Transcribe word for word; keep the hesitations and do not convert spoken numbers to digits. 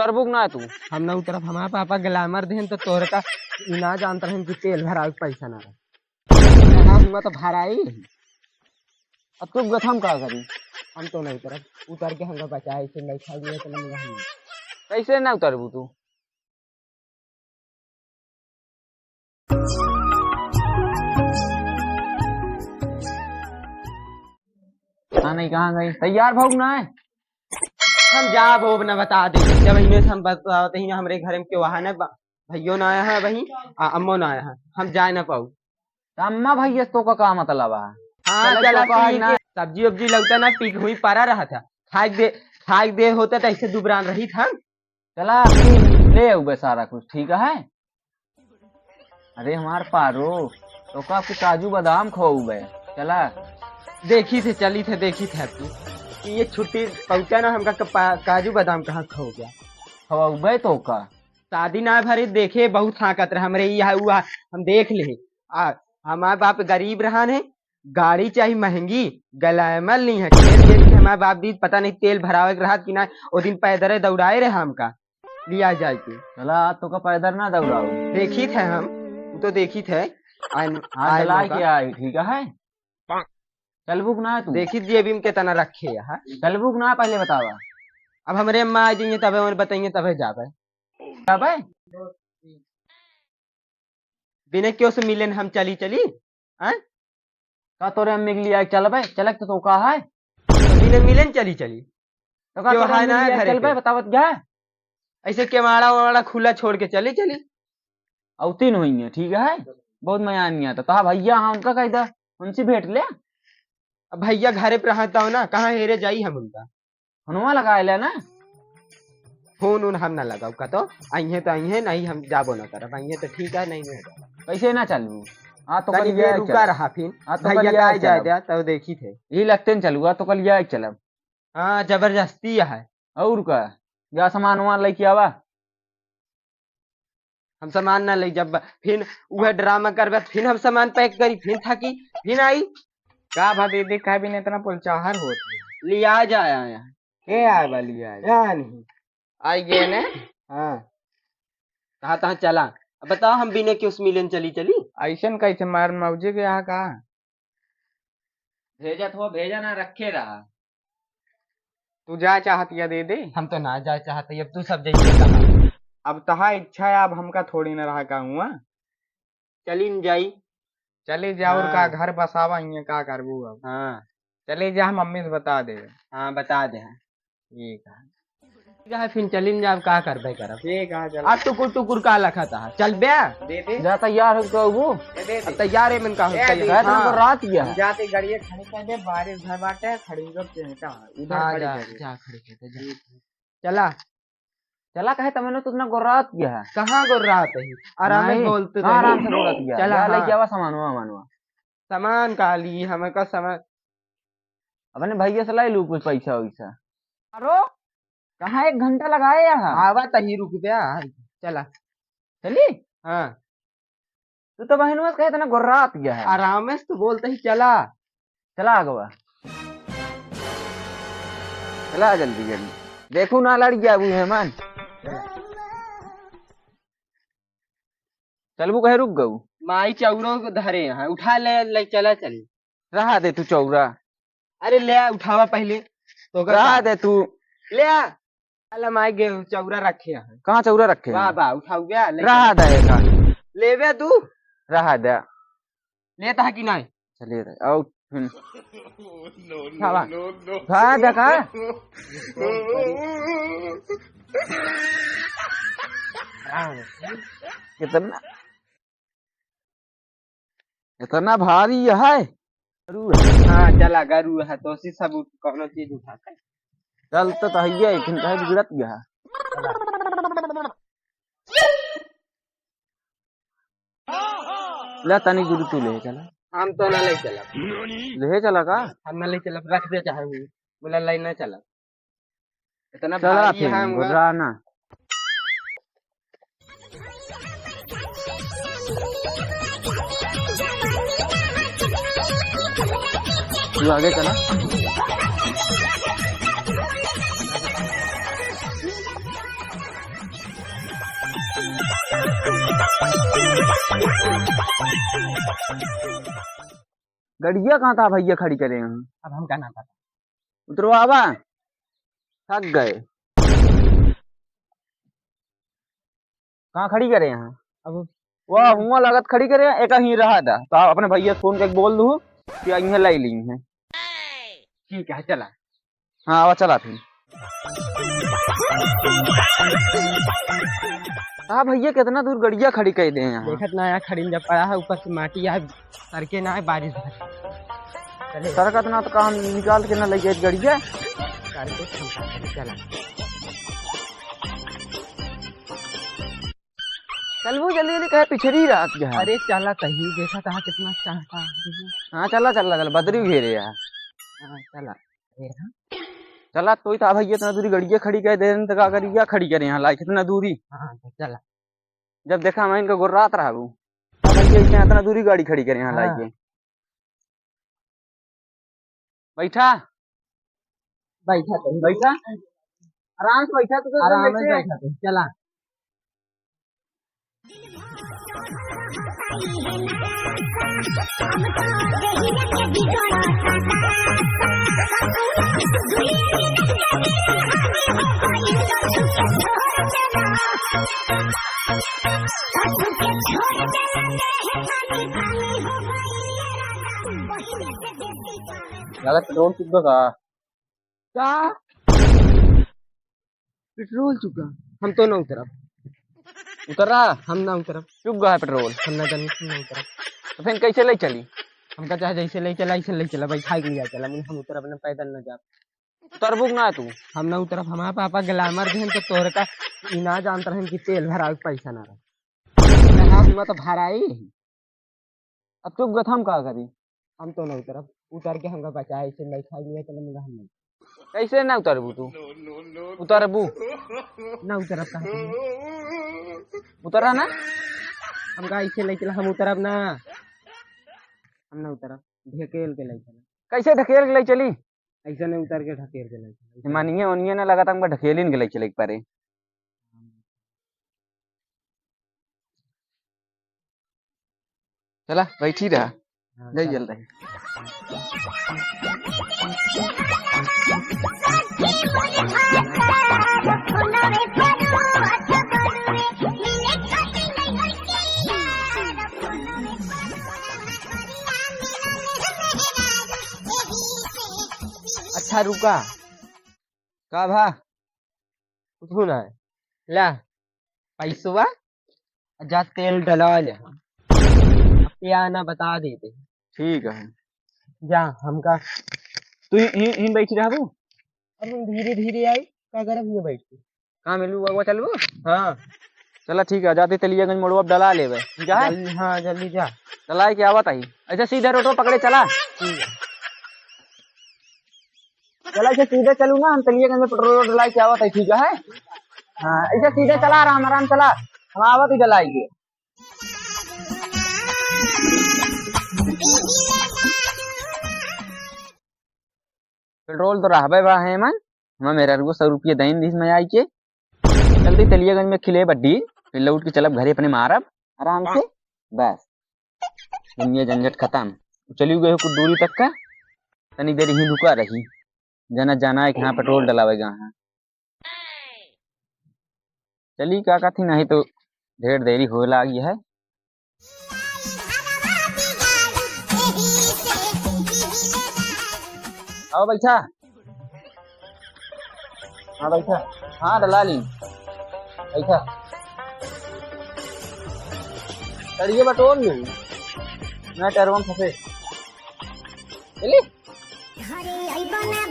उतरबू कि ना तू? हम ना उतरब, हमार पापा ग्लैमर देहन तो तोहरे का ई ना जानत रहन कि तेल भरावे के पैसा ना रहे। ना हुआ तो भराई। अब तू गथम का करी? हम तो नहीं उतरब, उतर के हमका बचाए से नहीं खाई तो नहीं हम। कैसे ना उतरबू तू? हाँ, नहीं, कहाँ गई? तैयार भऊ ना है? हम जाब, अब न बता दे। जब इन्हें से हम बतावत ही ना, हमरे घर में केहू आहा ना, बा-, भइयो ना आया है वहीं, आ अम्मो ना आया है, हम जाए ना पाऊ। त अम्मा भइया से तोका का मतलब है? हाँ, चला चला, तो कहा ठीक ना। है। सब्जी उब्जी लौटा ना, पीक हुई परा रहा था, खाए दे, खाए दे होता तो ऐसे दुबरान रही था। चला, ले आउबे सारा कुछ, ठीक है? अरे हमार पारो, तोका कुछ काजू बादाम खवाउबे, चला। देखी थे, चली थे, देखी थे तू। ये छुट्टी पहुँचा ना, हमका कपा-, काजू बादाम कहाँ खो गया? खवाउबे तोका। शादी ना भरे देखे, बहुत हाँकत रहे हमरे, यह हुआ, हम देख ले। आ, हमार बाप गरीब रहन है, गाड़ी चाही महंगी, ग्लैमर ली है। खेत बेच के हमार बाप दी, पता नहीं तेल भरावे के रहत कि ना, ओ दिन पैदरे दौड़ाए रहे हमका, लिया जाए के। चला, आज तोका पैदर ना दौड़ाऊ। देखी थे हम, उ तो देखी थे। आन-, आज आए चला मौका। के आई, ठीक है? चलबू कि ना तू? देखी जेबी में कितना रखे है। चलबू कि ना, पहले बतावा। अब हमरे अम्मा आ जाइए, तबे उन्हें बताइए, तबे जाबे। जाबे? बिना केहू से मिले न हम चली, चली? हैं? का तोरे अम्मी के लिए चलबे? चलक तो, तो का है? तो बिना मिले न चली, चली? तो का क्यों तोरे है अम्मी ना के लिए घरे चलबे? पे? बतावत जा। ऐसे केवाड़ा वेवाड़ा खुला छोड़ के चली, चली? औती न होइए, ठीक है? बहुत मजा नहीं आता। तो हाँ भइया, हाँ उनका कह दे, उनसे भेंट ले। अब भइया घरे पे रहता हो ना, कहाँ हेरे जाई हम उनका? फोनवा लगाए ले ना। फोन उन हम ना लगाऊ का तो, अइहे तो अइहे, नहीं हम जाबो ना करब, अइहे तो ठीक है, नहीं, नहीं जाब। कैसे ना चलबू? हाँ, तो तनी कल देर ये रुका चल। रहा फिन, हाँ, तो कल भइया ये का चल। जाए दे, तब देखी थे। यही लगते न चलूगा, तो कल ये चलब। हाँ, जबरदस्ती है। और का? जा सामान वामान लेके आवा। हम सामान ना ले जब फिन उहे ड्रामा करबे, फिन हम सामान पैक करी, फिन थाकी, फिन आई। का भा दीदी, काहे बिन इतना पुलचाहर होत है? लिया जाए आया। के आए बा लिया आए? या नहीं। आई गए ने? हाँ। कहा तहाँ चला। अब बताओ, हम बिना केहू से मिले न चली, चली? ऐसन कैसे मार मौजे के यहाँ का? भेजत हो, भेजा ना, रखे रहा। तू जाए चाहत या दे दे। हम तो ना जाए चाहत, अब तू सब जइसे कहा। अब तहा इच्छा है, अब हमका थोड़ी ना रहा का हुआ। चली न जाई। चली जा, और का हाँ। घर बसावा हियाँ, का करबू अब? हाँ। चली जा, हम मम्मी से बता दे। हाँ, बता दे, हाँ। ठीक है। ठीक है, फिर चली न जाब, का करबे करब। ठीक है, चल। अब टुकुर टुकुर का लखा था, चल बे। दे दे। जा तैयार हो तो अबू। दे दे। अब तैयार है, मन का हो, ए, तैयार। दे। रात में हाँ। रात गया। हम जाते गाड़िया खड़ी कर दे, बारिश घर बाटे, खड़ी कर दे, उधर हाँ, खड़ी जा, कर दे। जा, खड़ी कर दे, जा। चला। चला कहे तमने तो इतना गोर्रात गया है। कहाँ गोर्रात है? आराम से नहीं, बोलते हाँ, रही। आराम से बोलत गया। चला, जा हाँ। लेके आवा सामानवा, वामानवा। सामान का ली, हमें का सामान। अपने भैया से लाई लू कुछ पैसा वैसा। अरो, कहाँ एक घंटा लगाए यहाँ? आवा तही रुक बे, आ, चला। चली? हाँ। तू तो बहनवा से कहे इतना गोर्रात गया है। आराम से तो बोलते ही चला। चला आगवा। चला जल्दी जल्दी। देखू ना लड़ गया अबू मेहमान। चलबू कहे रुक गऊ? माई चौरो को धरे यहाँ, उठा ले, ले चला चली। रहा दे तू चौरा। अरे ले आ, उठावा पहले। तो का रहा का? दे तू। ले आ। अला माई गे चौरा रखे हैं। कहाँ चौरा रखे हैं? बा, बा, उठाऊ बे, ले रहा चला। दे का। लेबे तू। रहा दे। लेता है कि नहीं? चलिए रे, आओ फिर। खावा। खा दे का? कितना, इतना भारी है? गरू है। हाँ, चला, गरू है, तो उसी सब उठ-, कौनो चीज उठा के। चल तो तहिए, फिर कहे बिगड़त गया है। ले तनी गुरु तू ले चला। हम तो ना ले चलब। ले चला का? हम ना ले चलब, रख दे चाहे हुई। बोला ले ना चलब। इतना चला भारी फिर, है हम घबरा ना। तू आगे चला। गड़िया कहाँ था भैया खड़ी करे हैं? अब हमका ना पता। उतरवावा। थक गए। कहाँ खड़ी करे हैं? अब वह हुआ लागत खड़ी करे हैं, एक ही रहा था। तो आप अपने भैया से फोन करके बोल दू कि यहाँ लाई ली है। ठीक है, चला। हाँ, आवा चला फिर। हाँ भैया, कितना दूर गड़िया खड़ी कर दे हैं यहाँ। देखत ना, यहाँ खड़ी जब पड़ा है, ऊपर से माटी आए, सर के ना आए, बारिश भर। चले। सर का तो ना तो कहाँ निकाल के ना लग गए गड़िया। सर के खंभा पर चला। चलबू जल्दी जल्दी, कहे पिछड़ी रात के है। अरे चला तही, देखा तहा कितना चाहता है। हाँ, चला, चला, चला, बदरी घेरे है। हाँ, चला। चला, तो ही था भैया, इतना दूरी गड़िया खड़ी कर दे, तो का करी, या खड़ी करे यहाँ लाई, कितना दूरी। हाँ, तो चला। जब देखा मैं इनका गुर्रात रहा हूँ, अब भैया इतना, इतना दूरी गाड़ी खड़ी करे यहाँ लाई हाँ। के। बैठा। बैठा तो। बैठा। आराम से बैठा तो, आराम से बैठा तो। चला। लागत पेट्रोल चुक बा का? का? पेट्रोल चुका? हम तो ना उतरब। उतरा? हम ना उतरब। चुक गया है पेट्रोल। हम ना जानी, हम ना उतरब। तो फिर कैसे ले चली? हमका चाहे जैसे ले चला, ऐसे ले चला, बैठा के लिया चला, लेकिन हम उतरब ना, पैदल ना जाब। उतरबू कि ना तू? हम ना उतरब। हमारा पापा ग्लैमर देहन तो तोहरे का ई ना जानत रहन कि तेल भरावे के पैसा ना रहे। हाँ, हम तो भराई। अब चुप गत हम का करी? हम तो ना उतरब, उतर के हमका बचाए, ऐसे नहीं खाई लिया, चलो, हम नहीं। कैसे ना उतरबू तू? उतरबू? ना उतरब, कहा तुमने? उतरा ना? हमका ऐसे ले चला, हम उतरब ना। हम ना उतरब, ढकेल के ले चला। कैसे ढकेल के ले चली? ऐसे नहीं उतर के ढकेल के ले चला। मानिए, ओनिए ना लगा, हमका ढकेलिन के ले चले के परे। चला, बैठी रहा। हाँ, ले चल। जल्दी। अच्छा, रुका। का भा? कुछ ना है। ला, पैसवा, जा तेल डला ले। अब पिया ना बता देते। ठीक है। जा, हमका। तू ही, ही, ही बैठी रहबू? अब हम धीरे धीरे आई, का करब ये बैठ के? कहाँ मिलबू, बगवा चलबू? हाँ। चला ठीक है, जाते तेलियागंज मोड़वा अब डला लेबे। जा। जल्दी, हाँ, जल्दी जा। डलाए के आवत आई। ऐसे सीधा रोडवा पकड़े चला। ठीक है। चला, ऐसे सीधे चलू ना, हम तेलियागंज में पेट्रोल डलाए के आवत है, ठीक है? हाँ, ऐसे सीधे चला, आराम, आराम चला, हम आवत ही डलाए के। पेट्रोल तो रहबे बा है मन, हमार मेहरारू सौ रुपया दइन दिस में आई के। चलते तेलियागंज में खिले बड्डी, फिर लौट के चलब घरे अपने मारब आराम से। बस, दुनिया झंझट खत्म। चली गए कुछ दूरी तक का, तनी देर ही रुका रही, जना जाना है कि हाँ पेट्रोल डलावेगा। हाँ चली का कहती, नहीं तो ढेर देरी होए लागी है। आओ बैठा। हाँ बैठा। हाँ डला ली। बैठा। तड़िए बटोर लू। मैं टैरवा में फंसे। चली। घरे अइबो ना